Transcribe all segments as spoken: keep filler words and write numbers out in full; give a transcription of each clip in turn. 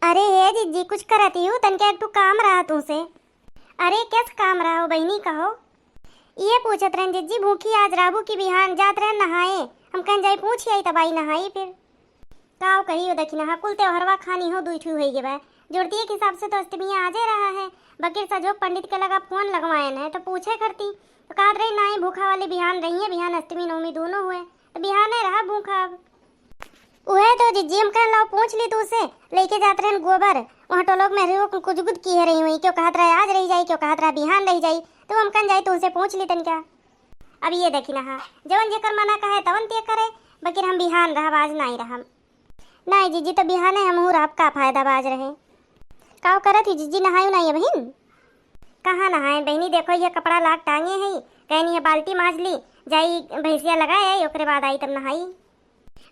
अरे हे जिज्जी, कुछ करत ही हूँ, तनके एक ठो काम रहा तुमसे। अरे, कैस काम रहा हो बहिनी, कहो। ये पूछत रहन जिज्जी, भूखी आज रहबू कि बिहान? जात रहन नहाए, हम कहन जाई पूछ आई तब आई नहाई फिर। काव कही हो दखिनहा, कुल त्योहरवा खानी हो दुई ठू होई गे बा। जुड़तिये के हिसाब से तो अष्टमिया आजे रहा है, बकिर सजो पंडित के लगा फोन लगवाएन है तो पूछे करती, तो कहत रही नाई भूखा वाली बिहान रही है, बिहान अष्टमी नवमी दोनों हुए, तो बिहाने रहा भूखा अब। उहे तो जिज्जी हम कहन लाओ पूछ ली तू से, लेके जात रहन गोबर, वहाँ टोलोक में रही कुल कुछ गुद किहे रही हुई, क्यों कहत रहा आज रही जाई, क्यों कहत रहा बिहान रही जाई, तो हम कहन जाई तू से पूछ ली तन क्या। अब ये दखिनहा, जवन जेकर मना कहे तवन ते करे, बकिर हम बिहान रहब, आज नाई रहम। नाई जिज्जी, तो बिहाने हमहू रहब, का फायदा बाज रहे। काव करत ही जिज्जी, नहायु नाई बहिन? कहाँ नहाए बहिनी, देखो ये कपड़ा लाग टांगे है, कहनी है बाल्टी माज ली, जाई भैंसिया लगाए आई, ओकरे बाद आई तब नहाई।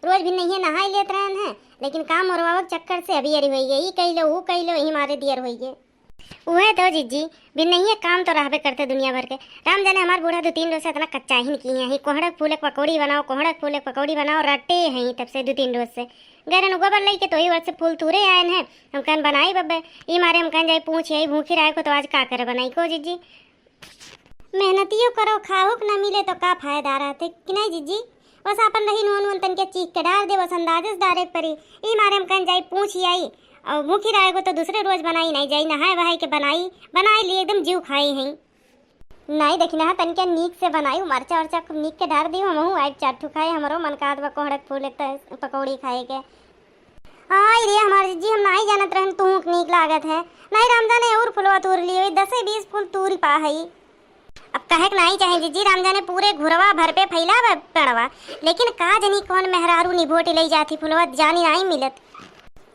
रोज भी नहीं नहाई लेत रहन है, लेकिन काम ओरवावक चक्कर से अभी अरी होई गई, ई कह लो, ऊ कह लो, यही मारे दियर होई गए। उहे तो जिज्जी, बिनइये काम तो रहबे करते दुनिया भर के। राम जाने हमार बूढ़ा दो तीन रोज से इतना कच्चा ही नहीं किए हैं। कोहड़क फूलक पकौड़ी बनाओ, कोहड़क फूलक पकौड़ी बनाओ, रटे हैं तब से दो तीन रोज से। गैरन गोबर लई के तो ही वर्ष से फूल तूरे आयन है। हम कहन बनाई बब्बे, ई मारे हम कहन जाई पूछ आई भूखी रहे को तो आज का करे बनाई को जिज्जी। मेहनतियो करो, खाहुक न मिले तो का फायदा रहते कि नहीं जिज्जी? बस आपन रही नून वून तनके चीख के डार दे, बस अंदाजे से डारे के परी। ई मारे हम कहन जाई पूछ आई, और भूखी रहे को तो दूसरे रोज बनाई नहीं जाई, नहाए वहाए के बनाई, बनाए लिए एकदम जीव खाई हैं। नहीं दखिनहा, तनके नीक से बनाई, मरचा उरचा खूब नीक के डार दी, हमहू आइब चार ठू खाए, हमरो मन कहत बा कोहड़क फूल एक तो पकौड़ी खाए के। आई रे हमार जिज्जी, हम नाई जानत रहन तू नीक लागत है। नाई राम जाने और फुलवा तूर लियो, दसे बीस फूल तूरी पा हई। अब कहे के नाई चाहे जिज्जी, राम जाने पूरे घुरवा भर पे फैला बा पेड़वा, लेकिन का जनी कौन मेहरारू निभोटी लई जाती फुलवा, जानी नाई मिलत।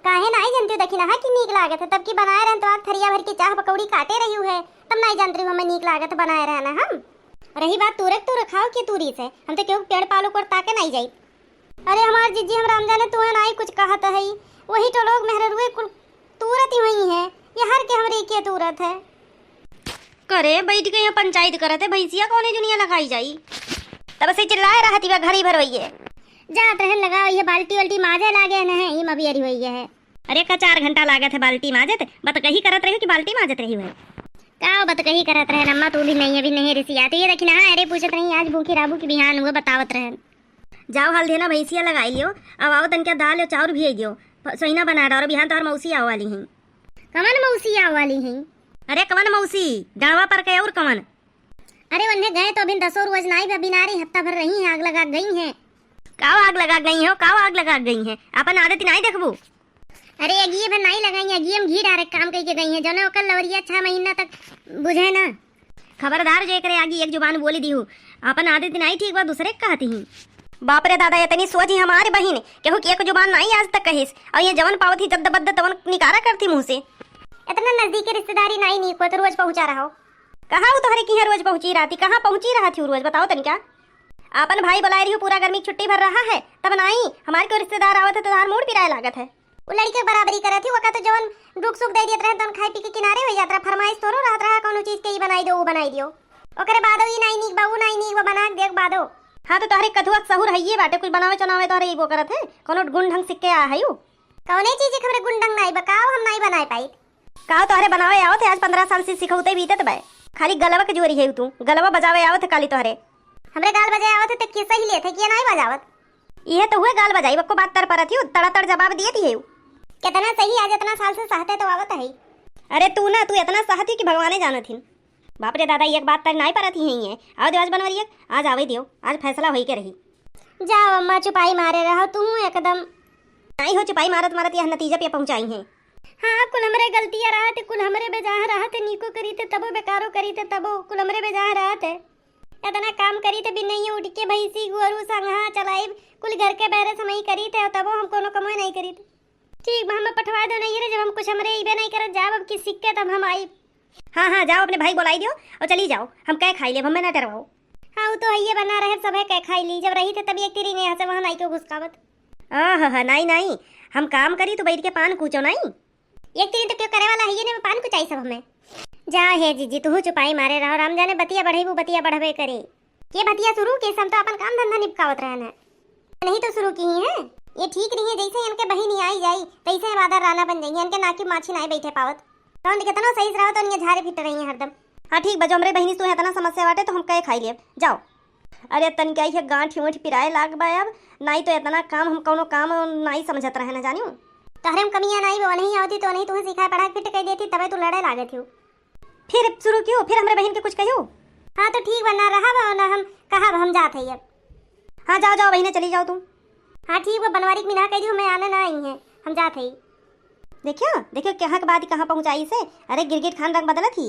काहे नाई जानती दखिनहा कि नीक लागत है, तब की बनाए रहन तो आग थरिया भर के चाह पकौड़ी काटे रही है, तब नाई जानत रही हमें नीक लागत है बनाए रहना हम। रही बात तूरे के तूरे खाओ के तूरी से, हम तो केहू के पेड़ पालो पर ताके नाई जाई। अरे हमार जिज्जी, हम राम जाने तुहे नाई कुछ कहत हई, वही टोलोक मेहररुए कुल तूरत ही हुई है, ये हर के हमरे के तूरत है। करे बैठ के यहाँ पंचायत करत है, भैंसिया कौने जुनिया लगाई जाई? तब से चिल्लाए रहती बा घरी भर वही है। जात रहन लगाओ, ये बाल्टी वाल्टी माजे लागे न है, ई मबियरी हुई है। अरे का चार घंटा लागत है बाल्टी माजत, बतकही करत रही कि बाल्टी माजत रही है। का बतकही करत रहन अम्मा, तू भी नहीं, अभी नहीं रिसिया। तो ये दखिनहा, अरे पूछत रही आज भूखी रहबू कि बिहान हुआ बतावत रहन। जाओ हल देना भैंसिया लगाई लियो, अब आओ तनका दाल और चाउर भी दियो, प-, सोहिना बना डारो, बिहान तोहर मौसी आवे वाली हैं। कवन मौसी आवे वाली हैं? अरे कवन मौसी, डड़वा पर के और कवन? अरे वन्ने गए तो अभी दसो रोज नाई बा बिनारी, हफ्ता भर रही हैं, आग लगा गई हैं। काव आग लगा गई हो, काव आग लगा गई हैं, अपन आदत नाई देखबू। अरे अगिए भर नाई लगाई, अगिए हम घी डारे काम कई के गई हैं, जौने ओकर लवरिया छह महीना तक बुझे ना। खबरदार, जे एकरे आगे एक जुबान बोली दीहू, अपन आदत नाई ठीक बा, दूसरे के कहती ही। बाप रे दादा, इतनी सोझी हमारे बहिन, केहू की एक जुबान नाई आज तक कहिस, और ये जवन पावत ही जद्द बद्द तवन निकारा करती मुंह से। इतना नजदीकी रिश्तेदारी नाई नीक होत, रोज पहुंचा रहो। कहाँ वो तोहरे की है रोज पहुंची रहती, कहाँ पहुंची रहती हूँ रोज, बताओ तनिका। आपन भाई बुलाए रही हूँ, पूरा गर्मी की छुट्टी भर रहा है, तब नाई हमारे कोई रिश्तेदार आवत है तो तोहार मूड पिराए लागत है। वो लड़के के बराबरी करत ही, ओका तो जवन दुख सुख दे देत रहे, तवन खाए पी के किनारे हो जात रहा, फरमाइश तोरो रहत रहा, कौनो चीज के ई बनाई दो, वो बनाई दियो। ओकरे बादो ई नाई नीक बा, वो नाई नीक बा, बना के देख बादो। हाँ, तो तोहरे कथुआ के सहूर हइये बाटे, कुछ बनावे चनावे तोहरे अइबो करत है, कौनो गुण ढंग सीख के आ है यू? कौने चीज के हमरे गुण ढंग नाई बा, काव हम नाई बनाए पाई? काव तोहरे बनावे आवत है, आज पन्द्रह साल से सिखौते बीतत बा, खाली गलवा के जोरी है तू, गलवा बजावे आवत है खाली तोहरे। हमरे गाल बजाए आवत है तो के सही लेत है, के नाई बजावत? इहे तो हुए गाल बजाई, बक्को बात तर परत ही, तड़ा तड़ जवाब दिए दिए। कितना सही, आज इतना साल से सहते तो आवत है। अरे तू ना, तू इतना सहती कि भगवाने जानत हिन। बाप रे दादा, एक बात तर नाई परत ही है, आओ देवाज बनवरिया, आज आवे दियो, आज फैसला होई के रही। जाओ अम्मा, चुपाई मारे रहो तू एकदम। नाई हो, चुपाई मारत मारत यह नतीजा पे पहुंचाई है। हाँ, कुल हमरे गलतियाँ रहत, कुल हमरे बेजाह रहत, नीको करी थे तबो, बेकारो करी थे तबो, कुल हमरे बेजाह रहत है। इतना काम करी थे, बिनैया उठ के भैंसी, गोरू, संगहा चलाइब, कुल घर के बैरे समई करी थे, तबो हम कोनो कमवे नहीं करी थे। ठीक बा, हमें पठवा दो नहीं रे, जब हम कुछ हमरे अइबे नहीं करत, जाब अब की सिक्के तब हम आइब। हाँ, हाँ, जाओ अपने भाई बोलाई दियो और चली जाओ, हम कै खाई लेब, हमें ना डरवाओ। हाँ, वो तो हइये बना रहे, सब है कै खाई ली, जब रही थे तब एक तिरी नहीं यहाँ से वहाँ नाई क्यों घुसकावत। आह, नाई, नाई, हम काम करी तो बैठ के पान कूचो नाई। एक तिरी तो क्यों करे वाला है, ये नहीं पान कुचाई सब हमें। जा हे जीजी, तू चुपाई मारे रहो, राम जाने बतिया बढ़ेबू, बतिया बढ़बे करे। ये बतिया शुरू के हम तो अपन काम धंधा निपकावत रहन है। नहीं तो शुरू की ही है। ये ठीक रही है, जैसे इनके बहिनी आई जाई, तैसे बादर राना बन जाई, इनके नाकी माछी नाई बैठे पावत। तौन कितनो सही से रहो, तो इनके झारे फिट रही है हरदम। हाँ ठीक बा, जो हमरे बहिनी से तू इतना समस्या बाटे, तो हम कहे खाई लेब, जाओ। अरे तनिका ये गांठ उंठ पिराए लाग बा अब, नाई तो इतना काम हम कौनो काम नाई समझत रहे ना जानियो। तोहरे में कमियां नाई बा, नहीं आवती तो नहीं तुहे सिखाए पढ़ा के फिट कर देती, तबे तू लड़े लागत हो। फिर शुरू क्यों, फिर हमरे बहिन के कुछ कहियो? हाँ तो ठीक बा, ना रहा बा, ना हम कहा बा, हम जात है अब। हाँ जाओ जाओ बहिने, चली जाओ तुम। हाँ ठीक बा, बनवारी के मिना कह दियो, मैं आने ना आई है, हम जात है। देखियो देखियो, कहाँ के बात कहाँ पहुँचाई से। अरे गिरगिट खान रंग बदलत ही।